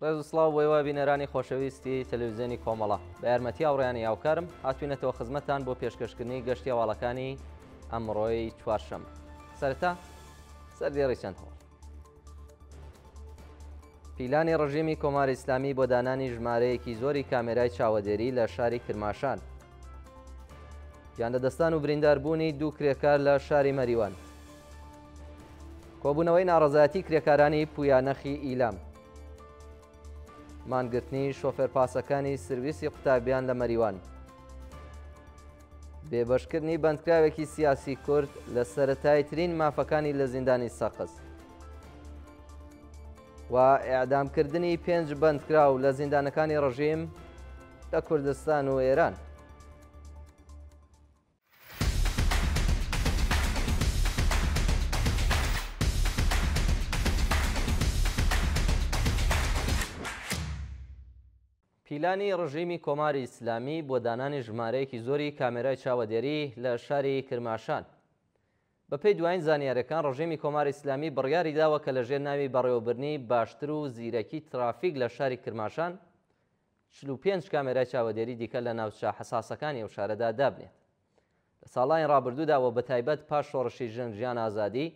ڕێز و سڵاو بۆ ئێوە بینەرانی خۆشەویستی تەلەڤیزیۆنی کۆمەڵە. بە یارمەتی هاوڕێیانی هاوکارم هاتوینەتەوە خزمەتتان بۆ پێشکەشکردنی گەشتی هەواڵەکانی ئەمڕۆی چوارشەممە. سەرەتا سەردێڕی چەند هەواڵ. پیلانی ڕژێمی کۆماری ئیسلامی بۆ دانانی ژمارەیەکی زۆری کامێرای چاوەدێری لە شاری کرماشان. گیانلەدەستان و برینداربوونی دوو کرێکار لە شاری مەریوان. کۆبوونەوەی ناڕەزایەتی کرێکارانی پویانەخی ئیلام. مانگرتنی شۆفێر پاسەکانی سرویسی قوتابیان لە مەریوان. بێبەشکردنی بەندکراوێکی سیاسی کورد لە سەرەتاییترین مافەکانی لە زیندانی سەقز. و ئێعدامکردنی پێنج بەندکراو لە زیندانەکانی ڕژیم لە کوردستان و ئێران. پیلانی ڕژیمی کۆماری ئیسلامی بۆ دانانی ژمارەیەکی زۆری کامێرای چاوەدێری لە شاری کرماشان. بەپێی دوایین زانیاریەکان ڕژێمی کۆماری ئیسلامی بڕیاری داوە کە لەژێر ناوی بەڕێوەبردنی باشتر و زیرەکی ترافیک لە شاری کرماشان 45 کامێرای چاوەدێری دیکە لە ناوچە حەساسەکانی ئەو شارەدا دابنێت. لە ساڵانی ڕابردوودا و بەتایبەت پاش شۆڕشی ژن ژیان ئازادی،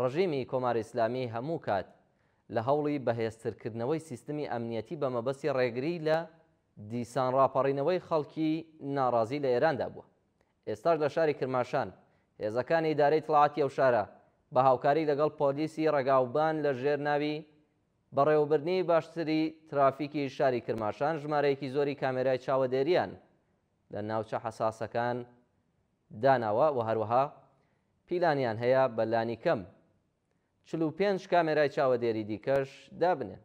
ڕژیمی کۆماری ئیسلامی هەموو کات لە هەوڵی بەهێزترکردنەوەی سیستمی ئەمنیەتی بە مەبەستی ڕێگری لە دیسان ڕاپەڕینەوەی خەڵکی ناڕازی لە ئێراندا بووە. ئێستاش لە شاری کرماشان، هێزەکانی ئیدارەی ئیتڵاعاتی ئەو شارە بە هاوکاری لەگەڵ پۆلیسی ڕێگاوبان لە ژێر ناوی بەڕێوەبردنی باشتری ترافیکی شاری کرماشان ژمارەیەکی زۆری کامێرای چاوەدێریان لە ناوچە حەساسەکان داناوە و هەروەها پیلانیان هەیە بە لانیکەم 45 کامێرای چاوەدێری دیکەش دابنێن.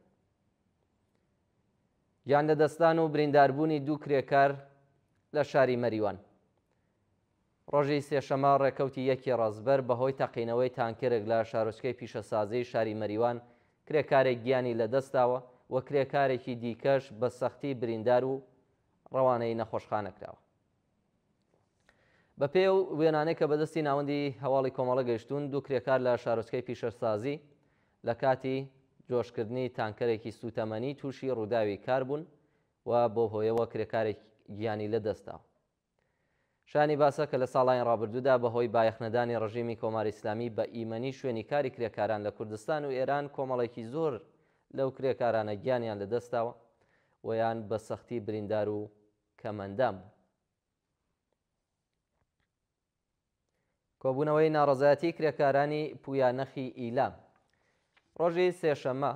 گیانلەدەستدان و برینداربوونی دوو کرێکار لە شاری مەریوان. ڕۆژی سێشەمە ڕێکەوتی یەکی ڕەزبەر بەهۆی تەقینەوەی تانکەرێک لە شارۆچکەی پیشەسازیی شاری مەریوان کرێکارێک گیانی لەدەستداوە و کرێکارێکی دیکەش بە سەختی بریندار و ڕەوانەی نەخۆشخانە کراوە. بەپێی ئەو وێنانەی کە بەدەستی ناوەندی هەواڵی کۆمەڵە گەیشتوون، دوو کرێکار لە شارۆچکەی پیشەسازی لە کاتی جۆشکردنی تانکەرێکی سووتەمەنی تووشی ڕووداوی کار بوون و بەو هۆیەوە کرێکارێک گیانی لەدەستداوە. شایانی باسە کە لە ساڵانی ڕابردوودا بەهۆی بایەخنەدانی ڕژیمی کۆماری ئیسلامی بە ئیمەنی شوێنی کاری کرێکاران لە کوردستان و ئێران کۆمەڵێکی زۆر لەو کرێکارانە گیانیان لەدەستداوە و یان بە سەختی بریندار و کەمئەندام بوون. کۆبوونەوەی ناڕەزایەتی کرێکارانی پویانەخی ئیلام ڕۆژی سێشەممە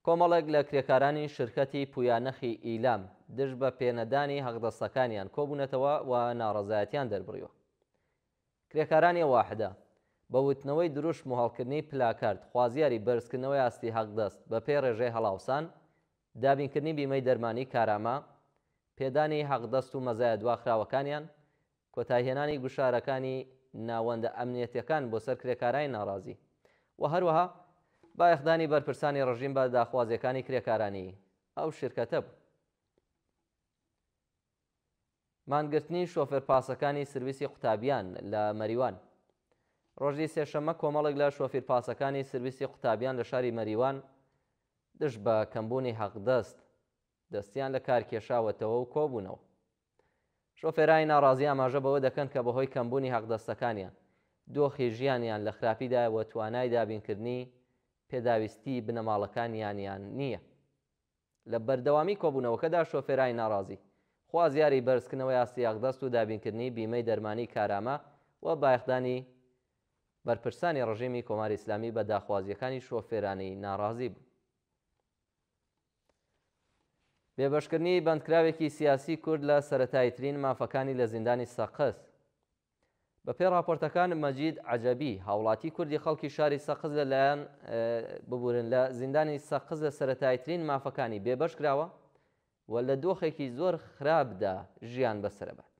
کۆمەڵێک لە کرێکارانی شرکەتی پویانەخی ئیلام دژ بە پێنەدانی حەقدەستەکانیان کۆبوونەتەوە و ناڕەزایەتیان دەربڕیوە. کرێکارانی ئەو واحدە بە وتنەوەی دروشم و هەڵکردنی پلاکارد خوازیاری بەرزکردنەوەی ئاستی حەقدەست بەپێی ڕێژەی هەڵاوسان، دابینکردنی بیمەی دەرمانی کارامە، پێدانی حەقدەست و مەزایا دواخراوەکانیان، کۆتاییهێنانی گوشارەکانی ناوەندە ئەمنیەتیەکان بۆ سەر کرێکارانی ناڕازی و هەروەها بایەخدانی بەرپرسانی ڕژیم بە داخوازیەکانی کرێکارانی ئەو شیرکەتە بوون. مانگرتنی شۆفێر پاسەکانی سرویسی قوتابیان لە مەریوان ڕۆژی سێشەممە کۆمەڵێک لە شۆفیر پاسەکانی سرویسی قوتابیان لە شاری مەریوان دژ بە کەمبوونی حەقدەست دەستیان لە کار کێشاوەتەوە و کۆبوونەوە. شۆفێرانی ناڕازی ئاماژە بەوە دەکەن کە بەهۆی کەمبوونی حەقدەستەکانیان، دۆخی ژیانیان لە خراپیدایە و توانای دابینکردنی پێداویستیی بنەماڵەکانیانیان نییە. لە بەردەوامی کۆبوونەوەکەدا شۆفێرانی ناڕازی، خوازیاری بەرزکردنەوەی ئاستی حەقدەست و دابینکردنی بیمەی دەرمانیی کارامە و بایەخدانی بەرپرسانی ڕژیمی کۆماری ئیسلامی بە داخوازییەکانی شۆفێرانی ناڕازی بوون. بێبەشکردنی بەندکراوێکی سیاسی کورد لە سەرەتاییترین مافەکانی لە زیندانی سەقز. بەپێی ڕاپۆرتەکان مەجید عەجەبی، هاوڵاتی کوردی خەڵکی شاری سەقز لە لایەن ببورن لە زیندانی سەقز لە سەرەتاییترین مافەکانی بێبەش کراوە و لە دۆخێکی زۆر خراپدا ژیان بەسەرەبات.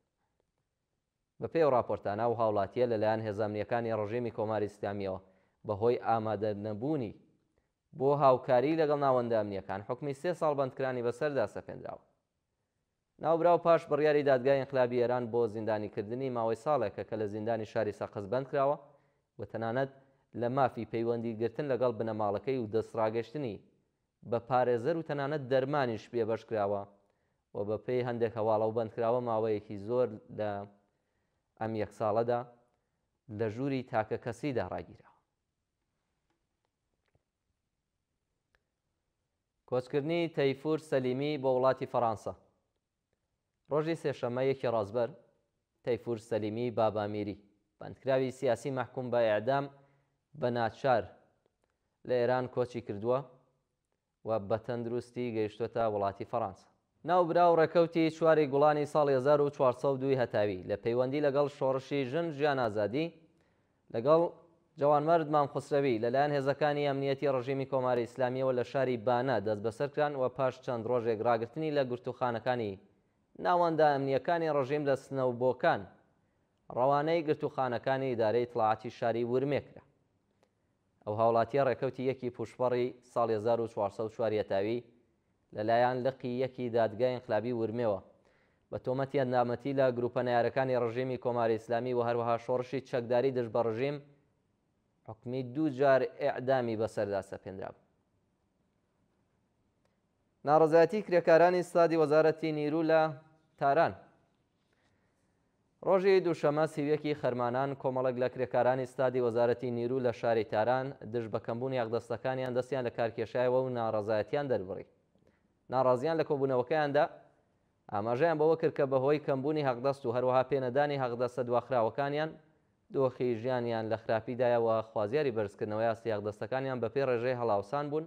بەپێی ئەو ڕاپۆرتانە، ئەو هاوڵاتییە لەلایەن هێزە ئەمنییەکانی ڕژێمی کۆماری ئیسلامییەوە بەهۆی ئامادەنەبوونی بۆ هاوکاریی لەگەڵ ناوەندە ئەمنییەکان حوکمی سێ ساڵ بەندکرانی بەسەردا سەپێنراوە. ناوبراو پاش بڕیاری دادگای ئینقلابی ئێران بۆ زیندانیکردنی ماوەی ساڵێکە کە لە زیندانی شاری سەقز بەندکراوە و تەنانەت لە مافی پەیوەندی گرتن لەگەڵ بنەماڵەکەی و دەستڕاگەشتنی بە پارێزەر و تەنانەت دەرمانیش بێبەش کراوە و بە پێی هەندێک هەواڵ ئەو بەندکراوە ماوەیەکی زۆر لە ئەم یەک ساڵەدا لە ژووری تاکەکەسیدا ڕاگیراوە. کۆچکردنی تەیفور سەلیمی بۆ وڵاتی فەڕانسە. ڕۆژی سێشەممە یەکی ڕازبەر، تەیفور سەلیمی بابامیری، بەندکراوی سیاسی مەحکوم بە ئێعدام بە ناچار لە ئێران کۆچی کردووە و بە تەندروستی گەیشتۆتە وڵاتی فەڕانسە. ناوبراو ڕێکەوتی چواری گوڵانی ساڵی 1402 ی هەتاوی لە پەیوەندی لەگەڵ شۆڕشی ژن ژیان ئازادی لەگەڵ جەوانمەرد مام خوسرەوی لە لایەن هێزەکانی ئەمنییەتی ڕژیمی کۆماری ئیسلامییەوە لە شاری بانە دەستبەسەر کران و پاش چەند ڕۆژێک ڕاگرتنی لە گرتووخانەکانی ناوەندە ئەمنییەکانی ڕژیم لە سنە و بۆکان ڕەوانەی گرتووخانەکانی ئیدارەی ئیتڵاعاتی شاری ورمێ کرا. ئەو هاوڵاتییە ڕێکەوتی یەکی پووشپەڕی ساڵی 1404 یەتاوی لە لایەن لقی یەکی دادگای ئینقلابی ورمێوە بە تۆمەتی ئەندامەتی لە گرووپە نەیارەکانی ڕژیمی کۆماری ئیسلامی و هەروەها شۆڕشی چەکداری دژ بە ڕژیم حوکمی دوو جار ئێعدامی بەسەردا سەپێنرابوو. ناڕەزایەتی کرێکارانی ستادی وەزارەتی نیرو لە تاران. ڕۆژی دووشەمە 31 ی خەرمانان کۆمەڵێک لە کرێکارانی ستادی وەزارەتی نیرو لە شاری تاران دژ بە کەمبوونی حەقدەستەکانیان دەستیان لە کار کێشایەوە و ناڕەزایەتیان دەربڕی. ناڕازیان لە کۆبوونەوەکەیاندا ئاماژەیان بەوە کرد کە بەهۆی کەمبوونی حەقدەست و هەروەها پێنەدانی حەقدەستە دواخراوەکانیان دۆخی ژیانیان لە خراپیدایە و خوازیاری بەرزکردنەوەی ئاستی حەقدەستەکانیان بەپێی ڕێژەی هەڵاوسان بوون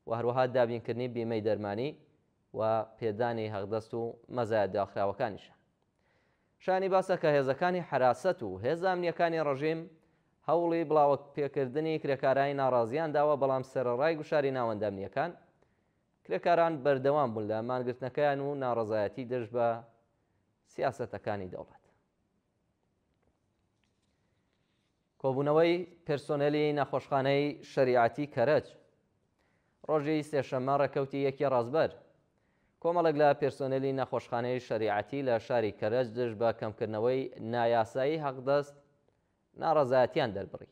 و هەروەها دابینکردنی بیمەی دەرمانی و پێدانی حەقدەست و مەزایا دواخراوەکانیشە. شایانی باسە کە هێزەکانی حەراسەت و هێزە ئەمنییەکانی ڕژیم هەوڵی بڵاوەپێکردنی کرێکارانی ناڕازییان داوە، بەڵام سەرەڕای گوشاری ناوەندە ئەمنییەکان، کرێکاران بەردەوام بوون لە مانگرتنەکەیان و ناڕەزایەتی دژ بە سیاسەتەکانی دەوڵەت. کۆبوونەوەی پرسۆنێلی نەخۆشخانەی شەریعەتی کەرەج ڕۆژی سێشەممە ڕێکەوتی یەکی ڕازبەر کۆمەڵێک لە پرسۆنێلی نەخۆشخانەی شەریعەتی لە شاری کەرەج دژ بە کەمکردنەوەی نایاسایی حەقدەست ناڕەزایەتیان دەربڕی.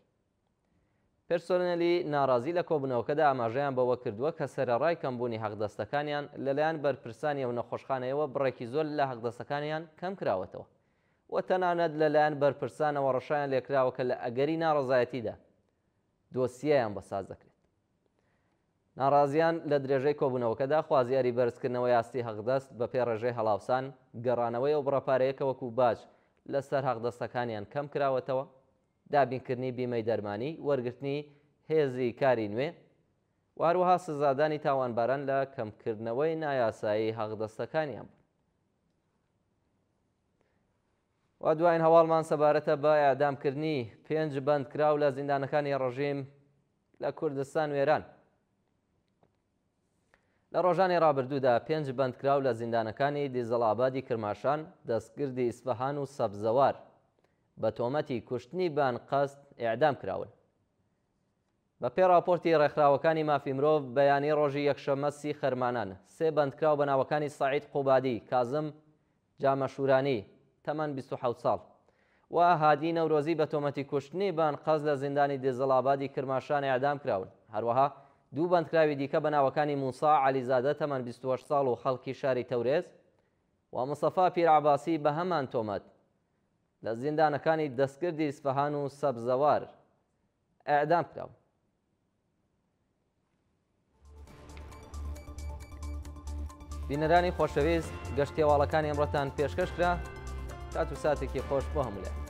پرسۆنێلی ناڕازی لە کۆبوونەوەکەدا ئاماژەیان بەوە کردووە کە سەرەڕای کەمبوونی حەقدەستەکانیان لەلایەن بەرپرسانی ئەو نەخۆشخانەیەوە بڕێکی زۆر لە حەقدەستەکانیان کەمکراوەتەوە و تەنانەت لەلایەن بەرپرسانەوە ڕەشایان لێکراوە کە لە ئەگەری ناڕەزایەتیدا دۆسیەیان بۆ ساز دەکرێت. ناڕازیان لە درێژەی کۆبوونەوەکەدا خوازیاری بەرزکردنەوەی ئاستی حەقدەست بەپێی ڕێژەی هەڵاوسان، گەڕانەوەی ئەو بڕە پارەیە کە وەکوو باج لەسەر حەقدەستەکانیان کەم کراوەتەوە، دابینکردنی بیمەی دەرمانی، وەرگرتنی هێزی کاری نوێ و هەروەها سزادانی تاوانباران لە کەمکردنەوەی نایاسایی حەقدەستەکانیان بوون. و دوایین هەواڵمان سەبارەتە بە ئێعدامکردنی پێنج بەندکراو لە زیندانەکانی ڕژیم لە کوردستان و ئێران. لە ڕۆژانی ڕابردوودا پێنج بەندکراو لە زیندانەکانی دیزەڵئابادی کرماشان، دەستگردی ئیسفەهان و سەبزەوار بە تۆمەتی کوشتنی بە ئەنقەست ئێعدام کراون. بە پێی ڕاپۆرتی ڕێکخراوەکانی مافی مرۆڤ، بەیانی ڕۆژی یەکشەممە سی خەرمانان، سێ بەندکراو بە ناوەکانی سەعید قوبادی، کازم جامەشورانی، تەمەن 27 ساڵ، و هادی نەورۆزی بە تۆمەتی کوشتنی بە ئەنقەست لە زیندانی دیزڵئابادی کرماشان ئێعدام کراون. هەروەها دوو بەندکراوی دیکە بە ناوەکانی موسا عەلیزادە تەمەن 28 ساڵ و خەڵکی شاری تەورێز و مستەفا پیرعەباسی بە هەمان تۆمەت لە زیندانەکانی دەستکردی ئیسفەهان و سەبزەوار ئێعدام کراون. بینەرانی خۆشەویست گەشتێواڵەکانی ئەمڕۆتان پێشکەش کرا کات و ساتێکی خۆش بۆ هەموو لایەک.